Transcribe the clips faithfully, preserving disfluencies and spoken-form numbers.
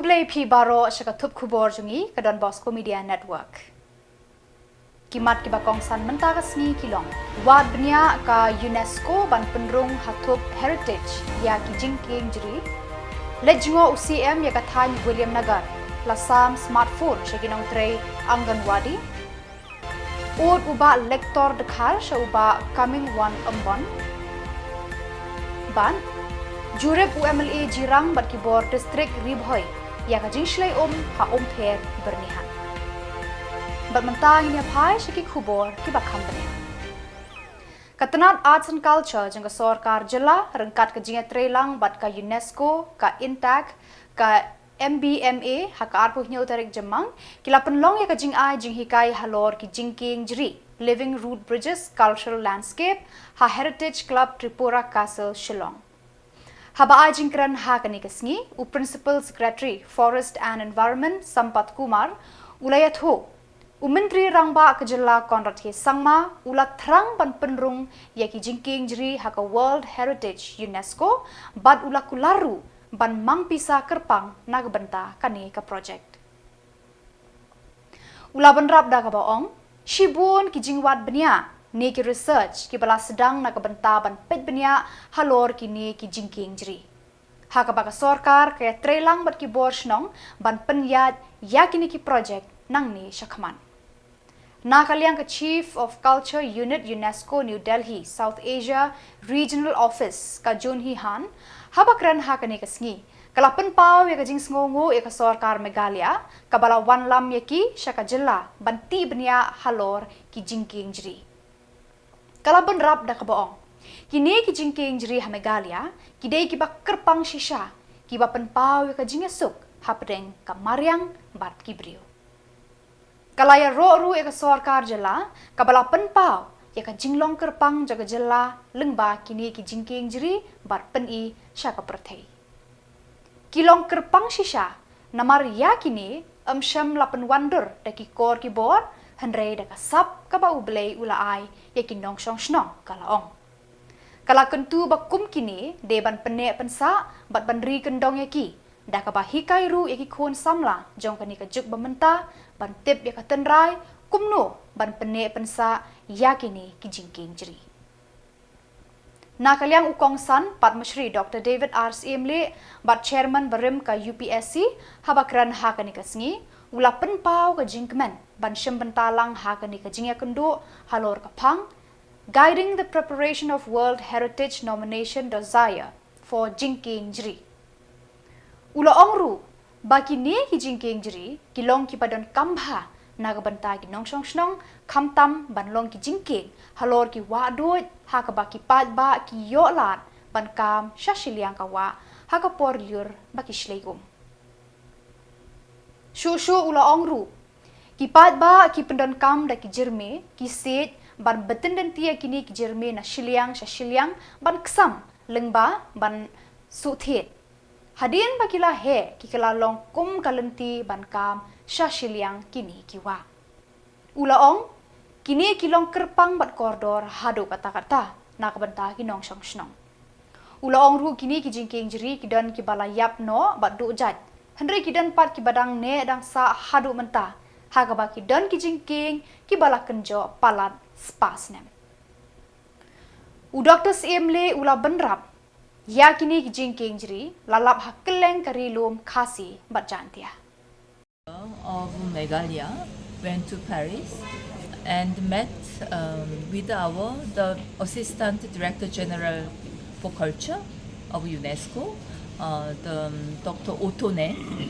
Khublei phi baroh sha ka thup khubor jong ngi ka Don Bosco Media Network. Ki mat kiba kongsan mynta ka sngi ki long: Wad bniah ka UNESCO ban pynrung ha thup heritage ïa ki jingkieng jri. Leit jngoh u C M ïa ka thaiñ Williamnagar. La sam smartphone sha ki nongtrei Anganwadi. Ud u Bah Lector Dkhar sha u Bah Comingone Ymbon. Bad jurip u M L A Jirang bad ki bor district Ri Bhoi ïa ka jingshlei um ha Umpher Byrnihat. Bad mynta ngin ïa phai sha ki khubor kiba kham bniah. Ka tnat Arts and Culture jong ka sorkar jylla ryngkat ka jingïatreilang bad ka UNESCO, ka INTACH, ka M B M A ha ka arphew hynñiew tarik Jymmang ki la pynlong ïa ka jingai jinghikai halor ki jingkieng jri, Living Root Bridges Cultural Landscape, ha Heritage Club Tripura Castle, Shillong. Haba ai jingkren ha kane ka sngi, u Principal Secretary Forest and Environment, Sampath Kumar, u la ïathuh, u Myntri Rangbah ka jylla Conrad K Sangma u la thrang ban pynrung ïa ki jingkieng jri ha ka World Heritage UNESCO bad u la kular ruh ban mang pisa kyrpang na ka bynta kane ka project. U la bynrap da kaba ong, shibun ki jingwad bniah ne ki research kiba la sdang na ka bynta ban peit bniah halor kine ki jingkieng jri. Ha kaba ka sorkar ka ïatreilang bad ki bor shnong ban pynïaid ïa kine ki project nangne shakhmat. Na ka liang ka Chief of Culture Unit UNESCO New Delhi, South Asia Regional Office, ka Jun Hee Han, haba kren ha kane ka sngi, ka la pynpaw ïa ka jingsngewnguh ïa ka sorkar Meghalaya kaba la wanlam ïa ki sha ka jylla ban tih bniah halor ki jingkieng jri. Ka la bynrap da kaba ong, kine ki jingkieng jri ha Meghalaya ki dei kiba kyrpang shisha, kiba pynpaw ïa ka jingïasuk hapdeng ka mariang bad ki briew. Ka la ïaroh ruh ïa ka sorkar jylla kaba la pynpaw ïa ka jinglong kyrpang jong ka jylla lyngba kine ki jingkieng jri bad pyni sha ka pyrthei. Ki long kyrpang shisha, namar ïa kine ym shym la pynwandur da ki kor ki bor, hynrei da ka sap kaba U Blei u la ai ïa ki nongshong shnong, ka la ong. Ka la kyntu ba kum kine dei ban pynneh pynsah bad ban ri kyndong ïa ki, da kaba hikai ruh ïa ki khun samla jong kane ka juk ba mynta ban tip ïa ka tynrai kumno ban pynneh pynsah ïa kine ki jingkieng jri. Na ka liang u kongsan Padma Shri Doctor David R Syiemlieh bad Chairman barim ka U P S C, haba kren ha kane ka sngi, u la pynpaw ka jingkmen ban shim bynta lang ha kane ka jingïakynduh halor ka phang Guiding the Preparation of World Heritage Nomination Dossier for Jingkieng Jri. U la ong ruh ba kine ki jingkieng jri ki long kiba donkam bha na ka bynta ki nongshong shnong, khamtam ban long ki jingkieng halor ki wahduid ha kaba ki paidbah ki ïoh lad ban kam sha shiliang ka wah ha ka por lyiur ba ki shlei um. Shuh shuh u la ong ruh, ki paidbah ki pyndonkam da ki jyrmie, ki siej ban btin lynti ïa kine ki jyrmie na shiliang sha shiliang ban ksam lyngba ban suhthied. Hadien ba ki la heh ki la long kum ka lynti ban kam sha shiliang kine ki wah. U la ong, kine ki long kyrpang bad kordor haduh katta katta na ka bynta ki nongshong shnong. U la ong ruh kine ki jingkieng jri ki don kiba la ïap noh bad duh jait, hynrei ki don pat kiba dang neh dang sah haduh mynta, ha kaba ki don ki jingkieng kiba la kynjoh palat spah snem. U Doctor Syiemlieh u la bynrap, ïa kine ki jingkieng jri la lap ha kylleng ka ri lum Khasi bad Jaintia. Of Meghalaya went to Paris and met, um, with our, the Assistant Director General for Culture of UNESCO, uh, the, um, Doctor Otto Neng,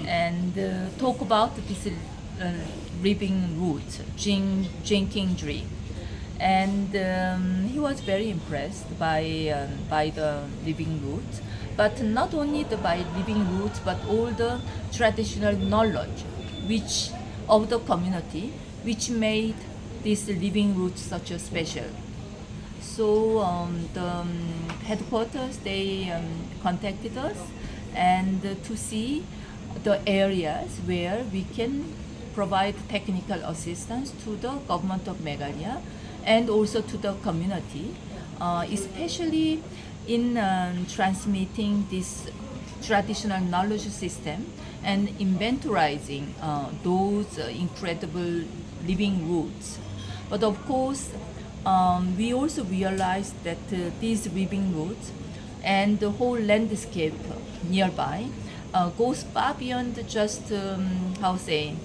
and, uh, talk about this, uh, living root, jing-, jingkieng jri. And, um, he was very impressed by, um, by the living root, but not only the by living root, but all the traditional knowledge which of the community, which made this living root such a special. So, um, the, um, headquarters, they, um, contacted us and to see the areas where we can provide technical assistance to the government of Meghalaya and also to the community, uh, especially in, um, transmitting this traditional knowledge system and inventorizing uh, those uh, incredible living roots. But of course, um, we also realized that uh, these living roots and the whole landscape nearby uh, goes far beyond just um, how say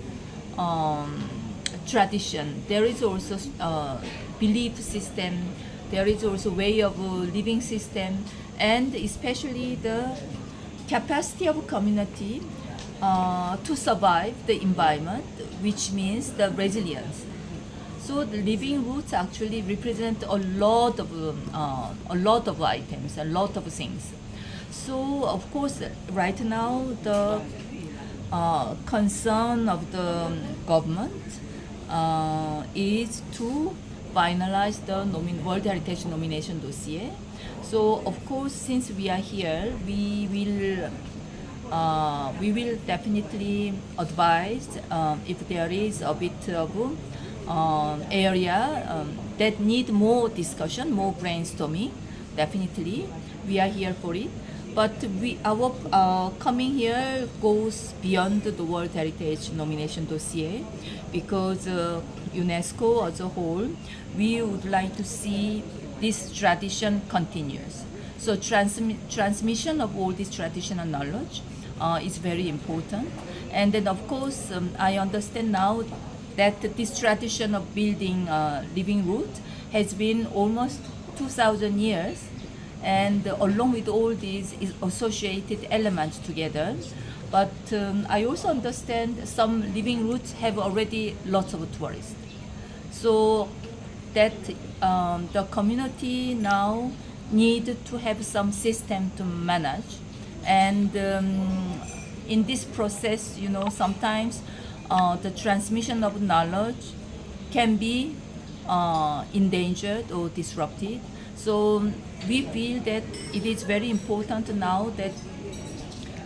um, tradition. There is also uh, belief system. There is also way of uh, living system, and especially the capacity of community uh, to survive the environment, which means the resilience. So the living roots actually represent a lot of um, uh, a lot of items, a lot of things. So of course, right now the uh, concern of the government uh, is to finalize the nomin- World Heritage nomination dossier. So of course, since we are here, we will uh, we will definitely advise um, if there is a bit of um, area um, that need more discussion, more brainstorming. Definitely, we are here for it. But we, our uh, coming here goes beyond the World Heritage nomination dossier because uh, UNESCO as a whole, we would like to see this tradition continues. So transmi- transmission of all this traditional knowledge uh, is very important. And then, of course, um, I understand now that this tradition of building uh, living root has been almost two thousand years, and along with all these is associated elements together. But um, I also understand some living roots have already lots of tourists. So that um, the community now need to have some system to manage. And um, in this process, you know, sometimes uh, the transmission of knowledge can be uh, endangered or disrupted. So we feel that it is very important now that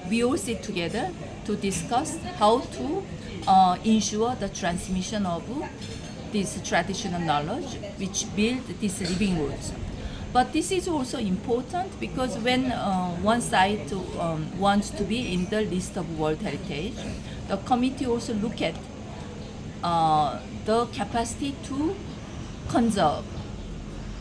we all sit together to discuss how to uh, ensure the transmission of this traditional knowledge which build these living roots. But this is also important because when uh, one side um, wants to be in the list of World Heritage, the committee also look at uh, the capacity to conserve.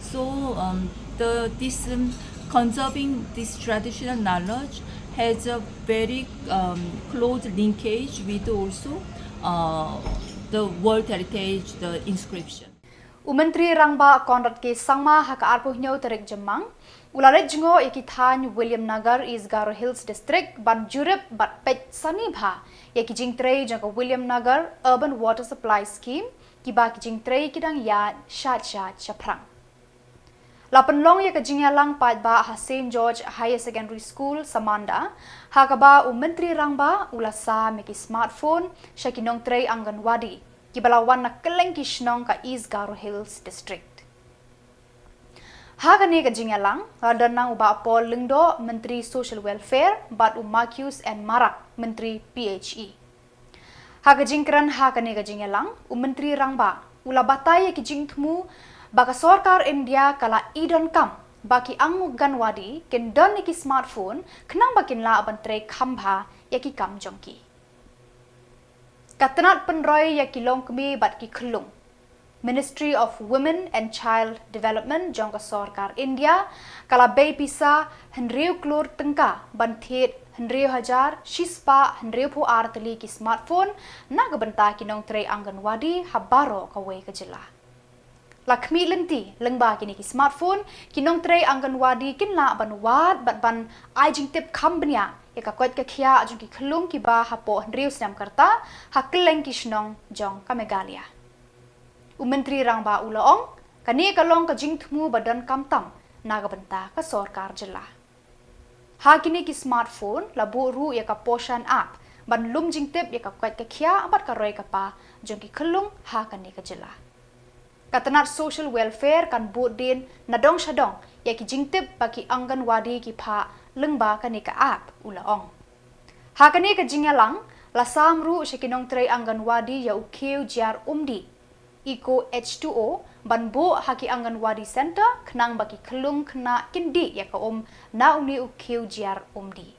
So um, the this um, conserving this traditional knowledge has a very um, close linkage with also uh, the World Heritage, the inscription. U Myntri Rangbah Conrad K Sangma ha ka arphew hynñiew tarik Jymmang u la leit jngoh ïa ki thaiñ Williamnagar, East Garo Hills District ban jurip bad peit sani bha ïa ki jingtrei jong ka Williamnagar Urban Water Supply Scheme, kiba ki jingtrei ki dang ïaid shait shait shaphrang. La pynlong ïa ka jingïalang paidbah ha Saint George Higher Secondary School, Samanda, ha kaba u Myntri Rangbah u la sam ïa ki smartphone sha ki nongtrei Anganwadi kiba la wan na kylleng ki shnong ka East Garo Hills District. Ha kane ka jingïalang la don nang u Bah Paul Lyngdoh, Myntri Social Welfare, bad u Marcuise N Marak, Myntri P H E. Ha ka jingkren ha kane ka jingïalang, u Myntri Rangbah u la batai ïa ki jingthmu ba ka sorkar India ka la i donkam ba ki Anganwadi kin don ïa ki smartphone khnang ba kin lah ban trei kham bha ïa ki kam jong ki. Ka tnat pynroi ïa ki longkmie bad ki khyllung, Ministry of Women and Child Development jong ka sorkar India ka la bei pisa hynriew klur tyngka ban thied hynriew hajar shispah hynriewphew ar tylli ki smartphone na ka bynta ki nongtrei Anganwadi ha baroh kawei ka jylla. La khmih lynti lyngba kine ki smartphone, ki nongtrei Anganwadi kin lah ban wad bad ban ai jingtip kham bniah ïa ka koit ka khiah jong ki khyllung kiba hapoh hynriew snem ka rta ha kylleng ki shnong jong ka Meghalaya. U Myntri Rangbah u la ong, kane ka long ka jingthmu ba donkam tam na ka bynta ka sorkar jylla. Ha kine ki smartphone la buh ruh ïa ka Poshan App ban lum jingtip ïa ka koit ka khiah bad ka roi ka par jong ki khyllung ha kane ka jylla. Ka tnat Social Welfare kan bud dien na dong sha dong ïa ki jingtip ba ki Anganwadi ki phah lyngba kane ka app, u la ong. Ha kane ka jingïalang la sam ruh sha ki nongtrei Anganwadi ïa u khiew jhiar umdih, Eco H two O, ban buh ha ki Anganwadi Centre khnang ba ki khyllung khynnah kin dih ïa ka um na une u khiew jhiar umdih.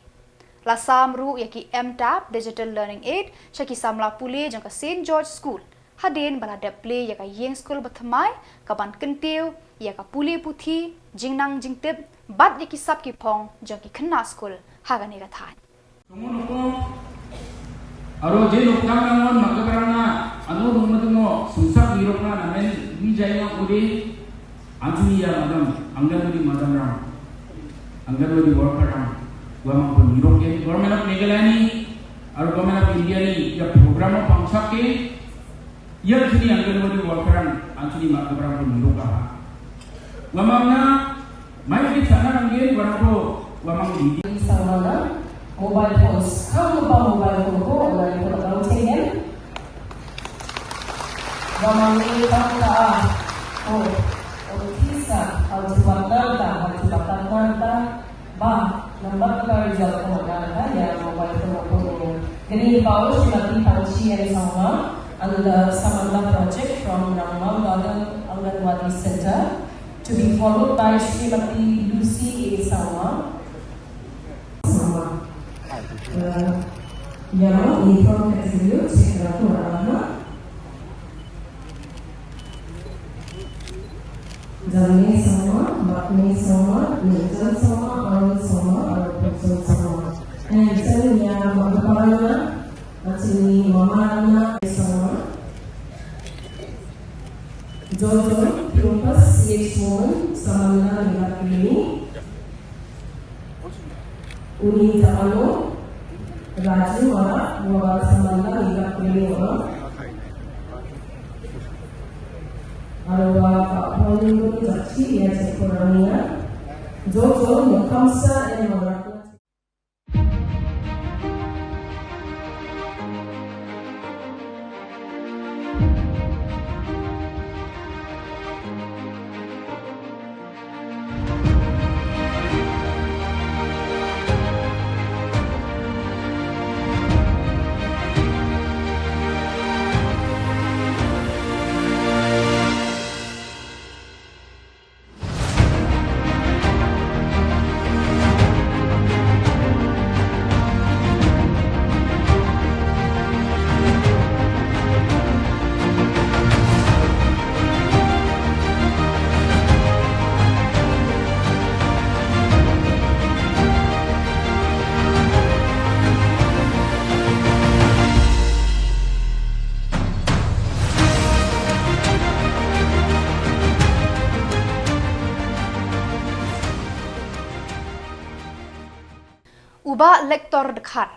La sam ruh ïa ki M-TAP Digital Learning Aid sha ki samla pule jong ka Saint George School, hadien ba la dep plie ïa ka ïing skul bathymmai kaban kyntiew ïa ka pule puthi, jingnang jingtip bad ïa ki sap ki phong jong ki khynnah skul ha kane ka thaiñ. Aro je nukdang nangon ma ka brang na, ano nung ma tungo, sungsap nirok na, na men, ni jai nga ode, Anthony ya madam, Anganwadi madam rang, Anganwadi worker rang, wa mang pun nirok ke, Government of Meghalaya ni, aro Government of India ni, ya program of pangsak ke, ya Anthony Anganwadi worker rang, Anthony ma ka brang pun nirok ka ha. Wa mang na, Mai ki chana nang gen warabo wa mang di. Sa mana mobile phones. Kam ba mobile phone ko, online phone account check in. Wa mang ni tam ta. Oh, oh, kisa, how to batal ta, how to batal ta. Ba, number ka result ko na ta ya mobile phone ko. Kani ba u Shrimati Tangchi and Sangma under Samantha project from Rangma Model Anganwadi Center. To be followed by Shrimati Lucy A Sangma. Sangma. Uh, Yama, uniform category, Check Ratu Rahma. Janmi Sangma, Bakmi Sangma, Nirjan Sangma, Arun Sangma, Arun Sangma. And Sangya Magdapana, Achini Mama Rana Sangma. Jojo, Trooper, C H Mohan, Samantha Nilakini. Uni Japano, Raju Wara, Wara Samantha Nilakini Wara. Arwa Kaponi Jachi, Yachi Korania. Jojo, Mokamsa, and Wara. U Bah Lector Dkhar,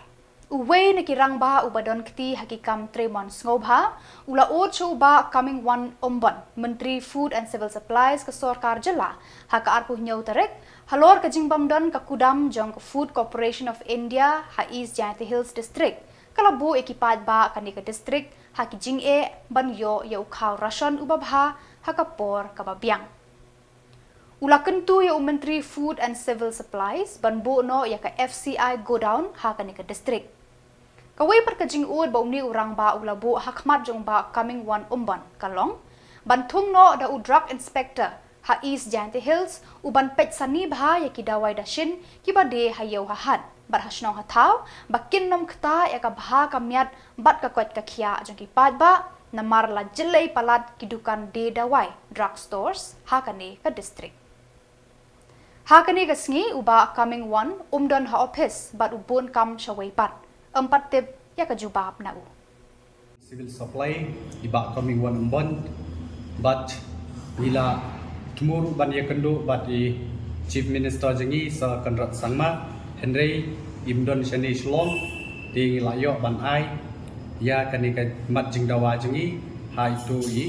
uwei na ki rangbah uba don kti ha ki kam trei mon sngewbha, u la ud sha u Bah Comingone Ymbon, Myntri Food and Civil Supplies ka sorkar jylla, ha ka arphew hynñiew tarik, halor ka jingbym don ka kudam jong ka Food Corporation of India ha East Jaintia Hills District, ka la buh ïa ki paidbah kane ka district ha ki jingeh ban ïoh ïa u khaw ration uba bha ha ka por kaba biang. U la kyntu ïa u Myntri Food and Civil Supplies ban buh noh ïa ka F C I godown ha kane ka district. Kawei pat ka jingud ba une u rangbah u la buh ha khmat jong u Bah Comingone Ymbon ka long ban thung noh da u Drug Inspector ha East Jaintia Hills, u ban peit sani bha ïa ki dawai dashin kiba die ha ïew ha hat bad ha shnong ha thaw, ba kin nym ktah ïa ka bha ka miat bad ka koit ka khiah jong ki paidbah, namar la jyllei palat ki dukan die dawai, drug stores, ha kane ka district. Ha kane ka sngi u Bah Comingone um don ha ophis bad u bun kam shawei pat, ym pat tip ïa ka jubab na u. Civil Supply, i Bah Comingone Ymbon, bad ngi la thmu ruh ban ïakynduh bad i Chief Minister jong ngi Sir Conrad Sangma, hynrei im don shane Shillong, te ngi la ïoh ban ai ïa kane ka mat jingdawa jong ngi ha itu i,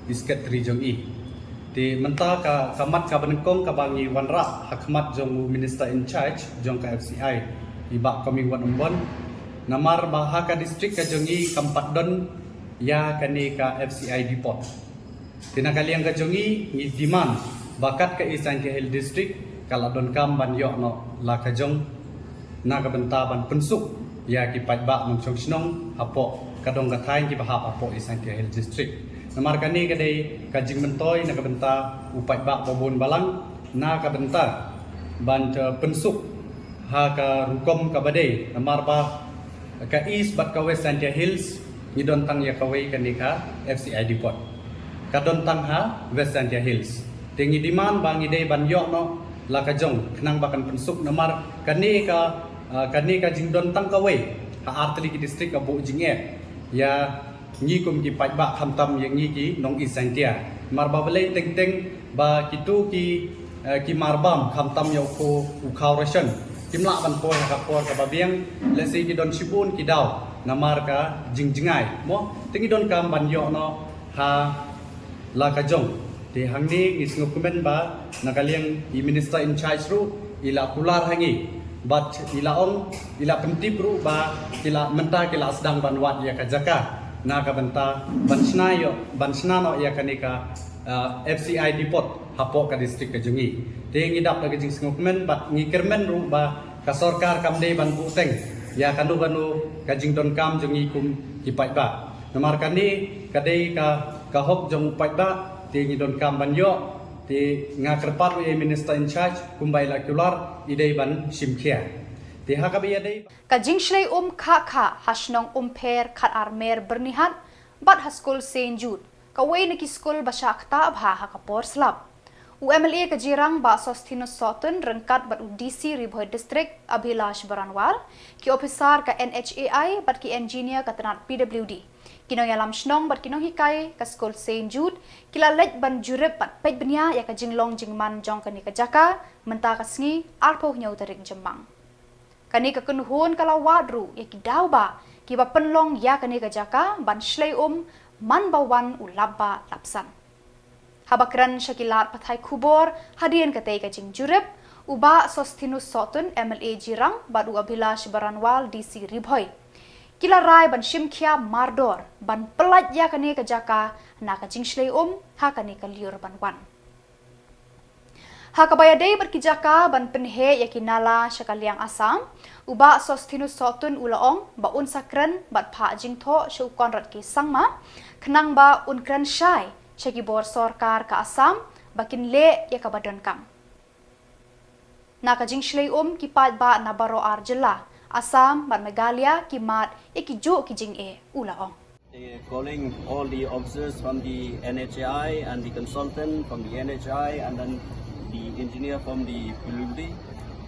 i secretary jong i. Te mynta ka, ka mat kaba nyngkong kaba ngi wanrah ha khmat jong u Minister in charge jong ka F C I, i Bah Comingone Ymbon. Namar ba ha ka district ka jong ngi kam pat don ïa kane ka F C I depot. Te na ka liang ka jong ngi, ngi demand ba kat ka East Jaintia Hills District ka la donkam ban ïoh noh la ka jong, na ka bynta ban pynsuk ïa ki paidbah nongshong shnong hapoh ka dong ka thaiñ kiba hap hapoh East Jaintia Hills District. Namar kane ka dei ka jingmyntoi na ka bynta u paidbah ba bun balang, na ka bynta ban, eh, pynsuk Ha ka rukom kaba dei, namar ba ka East bad ka West Jaintia Hills ngi don tang ïa kawei kane ka F C I depot. Ka don tang ha West Jaintia Hills. Te ngi demand ba ngi dei ban ïoh noh la ka jong, khnang ba kan pynsuk, namar kane ka, ah, kane ka jingdon tang kawei ha artylli ki district ka buh jingeh ïa ngi kum ki paidbah, khamtam ïa ngi ki nong East Jaintia. Namar ba balei teng teng ba kito ki, eh, ki marbam, khamtam ïa u khaw, u khaw ration, kim lah ban poi ha ka por kaba biang, lehse ki don shibun ki daw namar ka jingjngai, mo. Te ngi donkam ban ïoh noh ha la ka jong. Te hangne ngi sngewkmen ba na ka liang i minister in charge ruh i la kular ha ngi, bad i la ong, i la pyntip ruh ba ki la, mynta ki la sdang ban wad ïa ka jaka na ka bynta ban shna ïoh, ban shna noh ïa kane ka, ah, F C I depot hapoh ka district ka jong ngi. Te ngi dap da ka jingsngewkmen bad ngi kyrmen ruh ba ka sorkar kam dei ban buhteng ïa kano kano ka jingdonkam jong ngi kum ki paidbah. Namar kane ka dei ka, ka hok jong u paidbah, te ngi donkam ban ïoh. Te nga kyrpad ruh ïa i minister in charge, kumba i la kular, i dei ban shim khia. Te ha kaba ïadei, ka jingshlei um khah khah ha shnong Umpher, Khatarmer, Byrnihat, bad ha skul Saint Jude, kawei na ki skul ba shah ktah bha ha ka por slap. U M L A ka Jirang, Bah Sosthenes Sohtun, ryngkat bad u D C Ri Bhoi District, Abhilash Baranwal, ki ophisar ka N H A I bad ki engineer ka tnat P W D, ki nongïalam shnong bad ki nonghikai ka skul Saint Jude, ki la leit ban jurip bad peit bniah ïa ka jinglong jingman jong kane ka jaka mynta ka sngi, arphew hynñiew tarik Jymmang. Kane ka kynhun ka la wad ruh ïa ki daw bah kiba pynlong ïa kane ka jaka ban shlei um man ba wan u lap bah lap san. Haba kren sha ki lad pathai khubor hadien katei ka jingjurip, u Bah Sosthenes Sohtun, M L A Jirang, bad u Abhilash Baranwal, D C Ri Bhoi, ki la rai ban shim khia mardor ban pyllait ïa kane ka jaka na ka jingshlei um ha kane ka lyiur ban wan. Ha kaba ïadei bad ki jaka ban pynheh ïa ki nala sha ka liang Assam, u Bah Sosthenes Sohtun u la ong ba un sa kren bad phah jingthoh sha u Conrad K Sangma, khnang ba un kren shai sha ki bor sorkar ka Assam ba kin leh ïa kaba donkam. Na ka jingshlei um, ki paidbah na baroh ar jylla, Assam bad Meghalaya, ki mad ïa kijuh ki jingeh, u la ong. Eh, calling all the officers from the N H A I and the consultant from the N H A I and then the engineer from the P W D.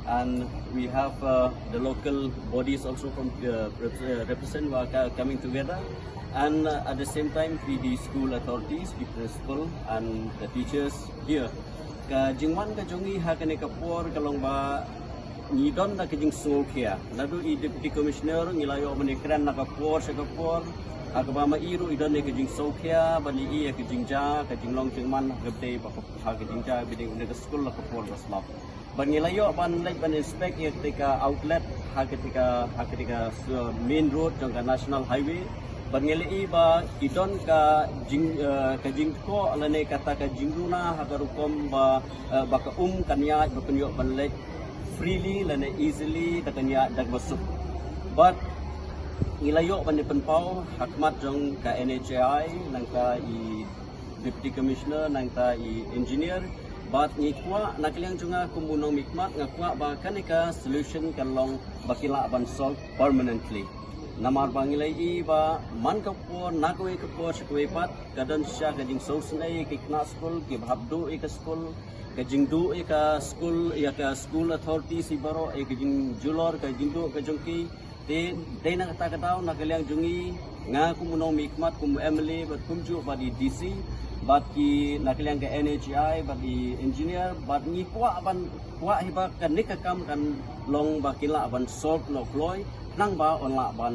And we have, uh, the local bodies also from, uh, rep-, uh, represent who are co-, coming together. And, uh, at the same time, the, the school authorities, the principal and the teachers here. Ka jingwan ka jong ngi ha kane ka por ka long ba ngi don da ka jingsngewkhia. Naduh i Deputy Commissioner ngi la ïoh ban ïakren na ka por sha ka por. Ha kaba ma i ruh i don ïa ka jingsngewkhia ban ïohi ïa ka jingjia, ka jinglong jingman ha ka bynta ba ka, ha ka jingjia ba dei na ka skul ha ka por ba slap. Bad ngi la ïoh ban leit ban inspect ïa katei ka outlet ha katei ka, ha katei ka, uh, main road jong ka National Highway. Bad ngi la ïohi ba ki don ka jing, uh, ka jingkoh lane kata ka jingduna ha ka rukom ba, uh, ba ka um kan ïaid, ba kan ïoh ban leit freely lane easily, da kan ïaid da kaba suk. Bad ngi la ïoh ban ïa pynpaw ha khmat jong ka N H A I, nangta i Deputy Commissioner, nangta i engineer, bad ngi kwah na ka liang jong nga kum u nongmihkhmat, nga kwah ba kane ka solution kan long ba ki lah ban solve permanently. Namar ba ngi la ïohi ba man ka por na kawei ka por sha kawei pat ka don shisha ka jingsngewsynei ïa ki khynnah skul kiba hap duh ïa ka skul, ka jingduh ïa ka skul, ïa ka school authorities hi baroh, ïa ka jingjulor, ka jingduh ka jong ki. Te dei na kata ka daw na ka liang jong ngi, nga kum u nongmihkhmat, kum u M L A bad kumjuh bad i D C bad ki na ka liang ka N H A I bad i engineer, bad ngi kwah ban, kwah hi ba kane ka kam kan long ba kin lah ban solve noh kloi, khnang ba un lah ban,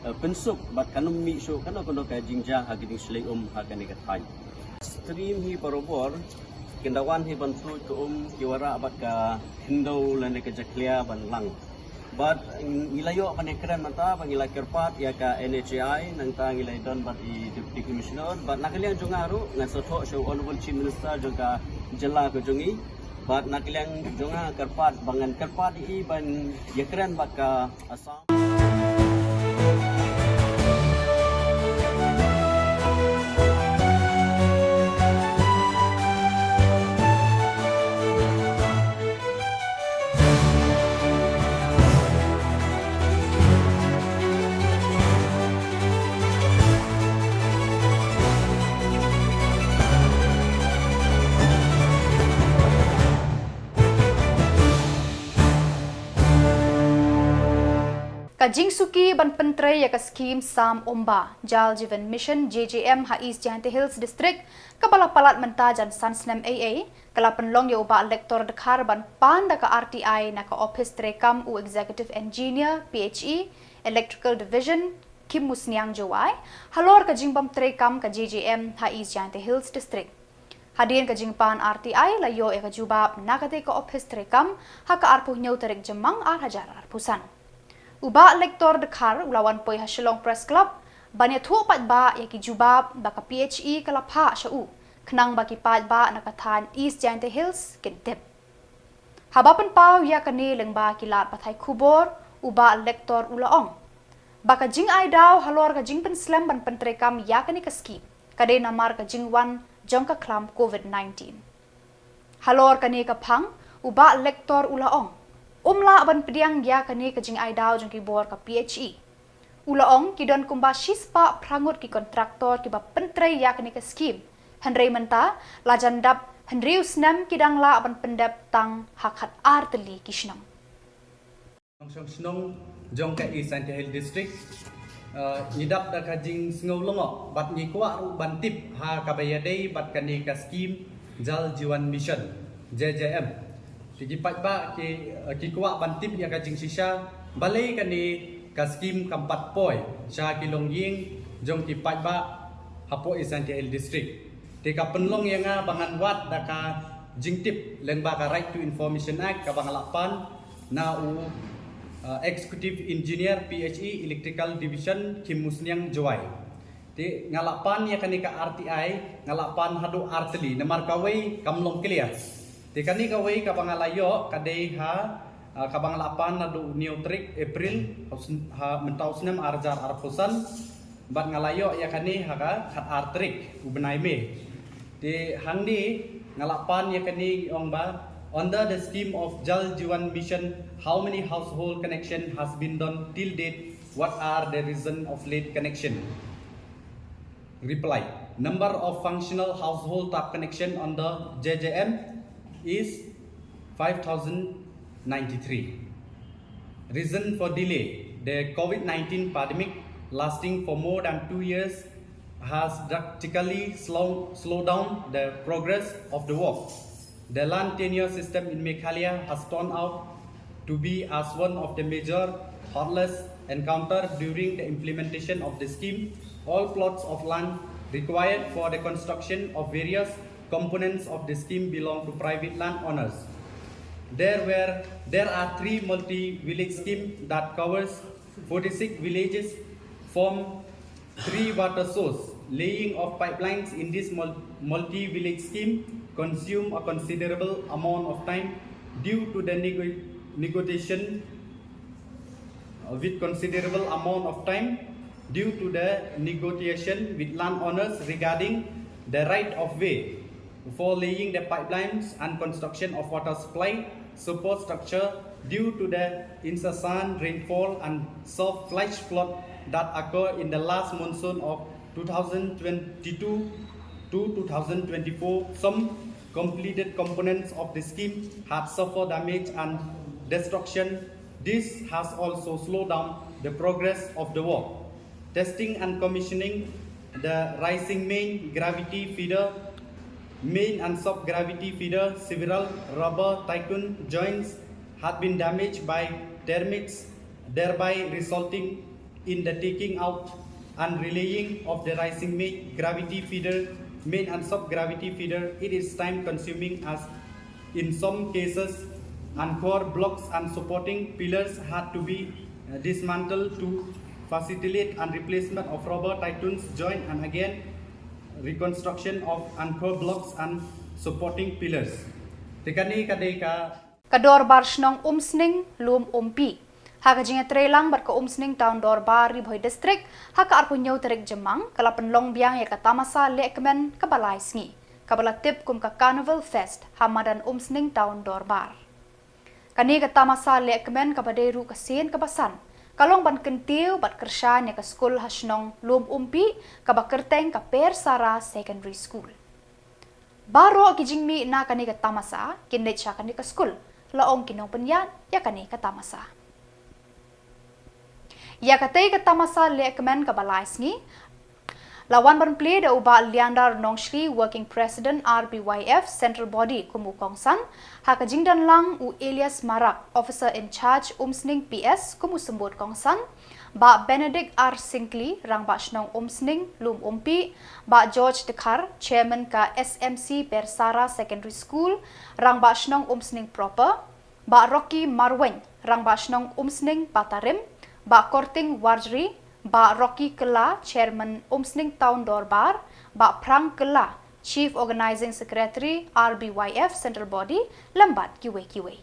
eh, pynsuk bad kan ym mih shuh kano kano ka jingjia ha ka jingshlei um ha kane ka thaiñ. Stream hi barabor kin da wan hi ban tuid ka um, ki wanrah bad ka khyndew lane ka jakhlia ban lang. Bad ngi la ïoh ban ïakren mynta ba ngi la kyrpad ïa ka N H A I, nangta ngi la don bad i Deputy Commissioner, bad na ka liang jong nga ruh ngan sa thoh sha u Honourable Chief Minister jong ka jylla ka jong ngi. Bad na ka liang jong nga kyrpad ba ngan kyrpad ïa i ban ïakren bad ka Assam. Ka jingsuki ban pyntrei ïa ka skhim Sam Umba, Jal Jeevan Mission, J J M, ha East Jaintia Hills District, kaba la palat mynta jan san snem ei ei, ka la pynlong ïa u Bah Lector Dkhar ban pan da ka R T I na ka ophis treikam u Executive Engineer, P H E, Electrical Division, Khimmusniang Jowai, halor ka jingbym treikam ka J J M ha East Jaintia Hills District. Hadien ka jingpan R T I la ïoh ïa ka jubab na katei ka ophis treikam ha ka arphew hynñiew tarik Jymmang ar hajar arphew san. U Bah Lector Dkhar u la wan poi ha Shillong Press Club ban ïathuh paidbah ïa ki jubab ba ka P H E ka la phah sha u, khnang ba ki paidbah na ka thaiñ East Jaintia Hills kin tip. Haba pynpaw ïa kane lyngba ki lad pathai khubor, u Bah Lector u la ong ba ka jingai daw halor ka jingpynslem ban pyntreikam ïa kane ka skhim ka dei namar ka jingwan jong ka khlam COVID nineteen. Halor kane ka phang, u Bah Lector u la ong, um lah ban pdiang ïa kane ka jingai daw jong ki bor ka P H E. U la ong ki don kumba shispah phra ngut ki kontraktor kiba pyntrei ïa kane ka skhim. Hynrei mynta la jan dap hynriew snem ki dang lah ban pyndep tang ha khat ar tylli ki shnong. Nongshong shnong jong ka East Jaintia Hills District, eh, ngi dap da ka jingsngew lyngngoh bad ngi kwah ruh ban tip ha kaba ïadei bad kane ka skhim Jal Jeevan Mission, J J M. Ki, ki paidbah ki, eh, ki kwah ban tip ïa ka jingshisha balei kane ka skhim kam pat poi sha ki longïing jong ki paidbah hapoh East Jaintia Hills District. Te ka pynlong ïa nga ba ngan wad da ka jingtip lyngba ka Right to Information Act kaba nga la pan na u, uh, Executive Engineer P H E Electrical Division Khimmusniang Jowai. Te nga la pan ïa kane ka R T I, nga la pan haduh ar tylli, namar kawei kam long clear. Te kane kawei kaba nga la ïoh ka dei ha, uh, kaba nga la pan haduh hynñiew tarik April, ha, mynta u snem ar hajar arphew san. Bad nga la ïoh ïa kane ha ka khat ar tarik u bnai May. Te hangne nga la pan ïa kane ong ba, under the scheme of Jal Jeevan Mission, how many household connection has been done till date? What are the reason of late connection? Reply. Number of functional household tap connection under J J M is five thousand ninety-three. Reason for delay. The COVID nineteen pandemic lasting for more than two years has drastically slow, slowed down the progress of the work. The land tenure system in Meghalaya has turned out to be as one of the major hurdles encountered during the implementation of the scheme. All plots of land required for the construction of various components of the scheme belong to private landowners. There were, there are three multi-village scheme that covers forty-six villages from three water source. Laying of pipelines in this mul-, multi-village scheme consume a considerable amount of time due to the nego-, negotiation, uh, with considerable amount of time due to the negotiation with landowners regarding the right of way for laying the pipelines and construction of water supply support structure due to the incessant rainfall and soft flash flood that occur in the last monsoon of two thousand twenty-two to two thousand twenty-four. Some completed components of the scheme had suffered damage and destruction. This has also slowed down the progress of the work. Testing and commissioning the rising main gravity feeder, main and sub-gravity feeder, several rubber tycoon joints had been damaged by termites, thereby resulting in the taking out and relaying of the rising main gravity feeder, main and sub-gravity feeder. It is time consuming as in some cases, anchor blocks and supporting pillars had to be, uh, dismantled to facilitate and replacement of rubber tycoons joint and again reconstruction of anchor blocks and supporting pillars. Te kane ka dei ka Ka Dorbar Shnong Umsning, Lum Umpi. Ha ka jingïatreilang bad ka Umsning Town Dorbar, Ri Bhoi District, ha ka arphew hynñiew tarik Jymmang, ka la pynlong biang ïa ka tamasa lehkmen kaba lai sngi, kaba la tip kum ka Carnival Fest, ha madan Umsning Town Dorbar. Kane ka tamasa lehkmen kaba dei ruh ka sien kaba san, ka long ban kyntiew bad kyrshan ïa ka skul ha shnong Lum Umpi, kaba kyrteng ka Per Sara Secondary School. Baroh ki jingmih na kane ka tamasa kin leit sha kane ka skul, la ong ki nongpynïaid ïa kane ka tamasa. Ïa katei ka tamasa lehkmen kaba lai sngi la wan ban plie da u Bah Liandar Nongshri, Working President R B Y F Central Body kum u kongsan, ha ka jingdon lang u Elias Marak, Officer in Charge Umsning P S kum u symbud kongsan, Bah Benedict R Syngkli, Rangbah Shnong Umsning Lum Umpi, Bah George Dkhar, Chairman ka S M C Persara Secondary School, Rangbah Shnong Umsning Proper, Bah Rocky Marwein, Rangbah Shnong Umsning Patarim, Bah Korting Warjri, Bah Rocky Kylla, Chairman Umsning Town Dorbar, Bah Phrang Kylla, Chief Organising Secretary R B Y F Central Body, lem bad kiwei kiwei.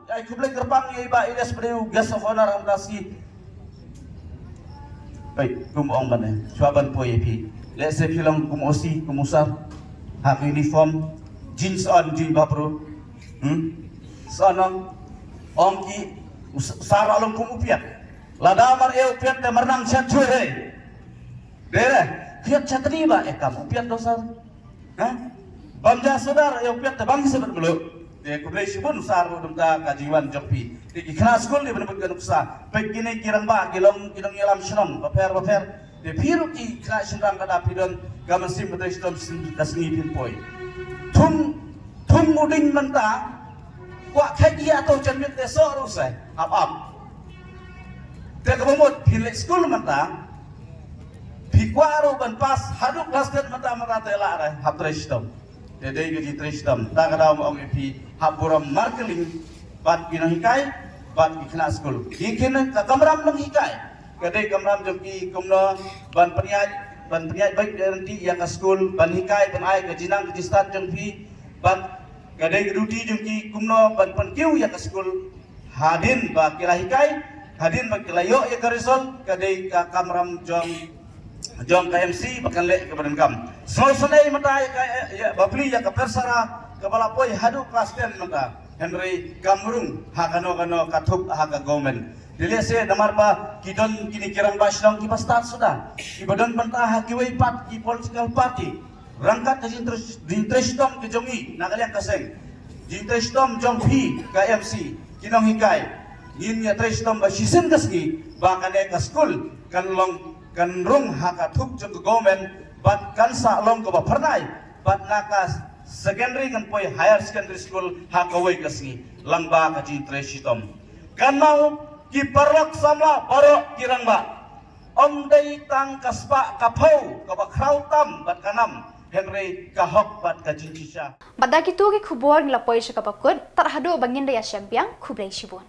Ai khublei kyrpang ïa i Bah Elias Pdeu, Guest of Honour, Amtasi. Peit, kum ong ban eh, shuwa ban poi ïa phi. Lehse phi long kum O C, kum u sar. Ha ka uniform, jeans on, jeans bapro. Hmm? Sa nang ong ki u s-, sar long kum u piat. Lada mar ïa u piat te mar nang chat chue he. Dere, piat chat ni ba e kam u piat do sar. Ha? Bam ja sudar ïa u piat te bang sebet melu. Te khublei shibun sar ruh dum ta ka jingwan jong phi. Te ki khynnah skul ni ban bud ka nuksa. Peit kine ki rangbah ki long ki nongïalam shnong bapher bapher. Te phi ruh ki khynnah shynrang ka da phi don ka mynsiem ka trei shitom shisien ka sngi phin poi. Thung, thung u ding mynta. Kwah khet ïa to jan miet te soh ruh se. Ap ap. Te kaba mut phi leit skul mynta. Phi kwah ruh ban pass haduh klas ten mynta mynta te lah re hap trei shitom. Te dei ka jingtrei shitom. Ta ka daw ma ong ïa phi hap burom marketing bad ki nonghikai bad ki khynnah skul. Ki kine ka kamram nonghikai. Ka dei kamram jong ki kumno ban pynïaid, ban pynïaid beit da rynti ïa ka skul, ban hikai, ban ai ka jingnang ka jingstad jong phi, bad ka dei ka duty jong ki kumno ban pynkiew ïa ka skul. Hadien ba ki la hikai, hadien ba ki la ïoh ïa ka result, ka dei ka kamram jong, jong ka M C ba kan leh kaba donkam. Sngewsynei mynta ïa ka, ïa, ba plie ïa ka Persara kaba la poi haduh klas ten mynta. Hynrei kam rung ha kano kano ka thup ha ka government. Te lehse namar ba ki don kine ki rangbah shnong kiba stad suda, kiba don bynta ha kiwei pat ki political party. Ryngkat ka jingtrei, jingtrei shitom ka jong ngi na ka liang ka seng, jingtrei shitom jong phi ka M C, ki nonghikai, ngin ïa trei shitom ba shisien ka sngi ba kane ka skul kan long, kan rung ha ka thup jong ka government bad kan sa long kaba phyrnai bad na ka secondary kan poi higher secondary school ha kawei ka sngi lyngba ka jingtrei shitom. Kan mau ki paralok samla baroh ki rangbah. Ym dei tang ka spah ka phew kaba khraw tam bad ka nam, hynrei ka hok bad ka jingshisha. Bad da kito ki khubor ngi la poi sha kaba kut, tad haduh ba ngin da ïashem biang, khublei shibun.